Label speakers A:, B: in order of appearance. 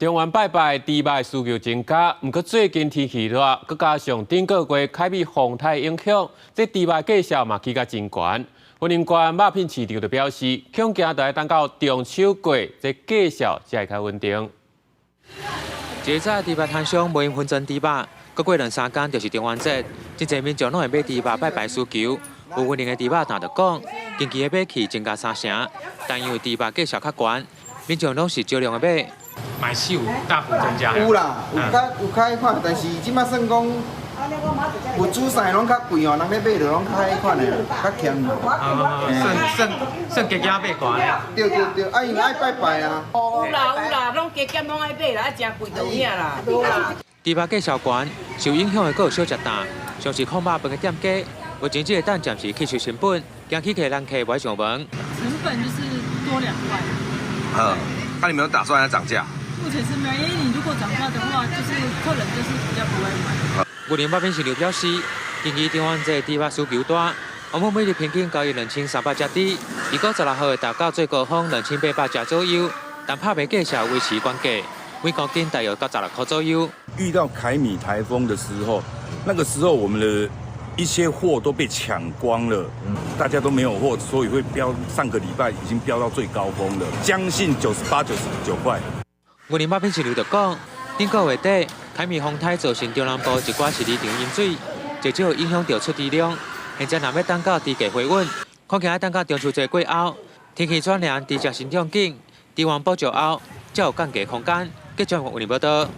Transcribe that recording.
A: 中元拜拜，豬肉需求增加，毋過最近天氣熱，閣加上頂個月凱米風颱影響，這豬肉價數嘛起甲真懸。雲林縣肉品市場就表示，恐驚著愛等到中秋過，這價數才會較穩定。
B: 一早豬肉攤商無閒分裝豬肉，閣過兩三工就是中元節，真濟民眾攏會買豬肉拜拜需求。有雲林的豬肉檔就講，近期的買氣增加三成，但因為豬肉價數較懸，民眾攏是少量的買。
C: 買氣有大幅增加。
D: 有啦，有較有較彼款，但是這擺算講物資啥攏較貴哦，人咧買就攏較彼款的，較儉。
C: 算算算加減買懸的。
D: 對對對，啊因為愛拜拜啊。
E: 有啦有啦，攏加減攏愛買啦，啊誠貴就有影啦。
B: 豬肉價數懸，受影響的閣有小食檔，像是炕肉飯的店家，有錢只會等暫時吸收成本，驚起客人客袂上門。
F: 成本就是多2塊。
G: 嗯，那你們有打算要漲價？
F: 目前是沒有，因為你如果漲價的話，就是客人就是比較不會買。
B: 雲林肉品市場表示，近期中元節豬肉需求大，我們每日平均交易2300隻豬，預估16號會達到最高峰2800隻左右，但拍賣價數維持懸價，每公斤大約到16塊左右。
H: 遇到凱米颱風的時候，那個時候我們的一些貨都被搶光了，大家都沒有貨，所以會飆。上個禮拜已經飆到最高峰了，將近98、99塊。
B: 雲林肉品市場就講，頂個月底凱米風颱造成中南部一寡飼料場淹水，至少影響到出豬量。現在若欲等到豬價回穩，恐驚愛等到中秋節過後，天氣轉涼，豬隻生長緊，豬瘟補足後，才有降價空間。記者雲林報道。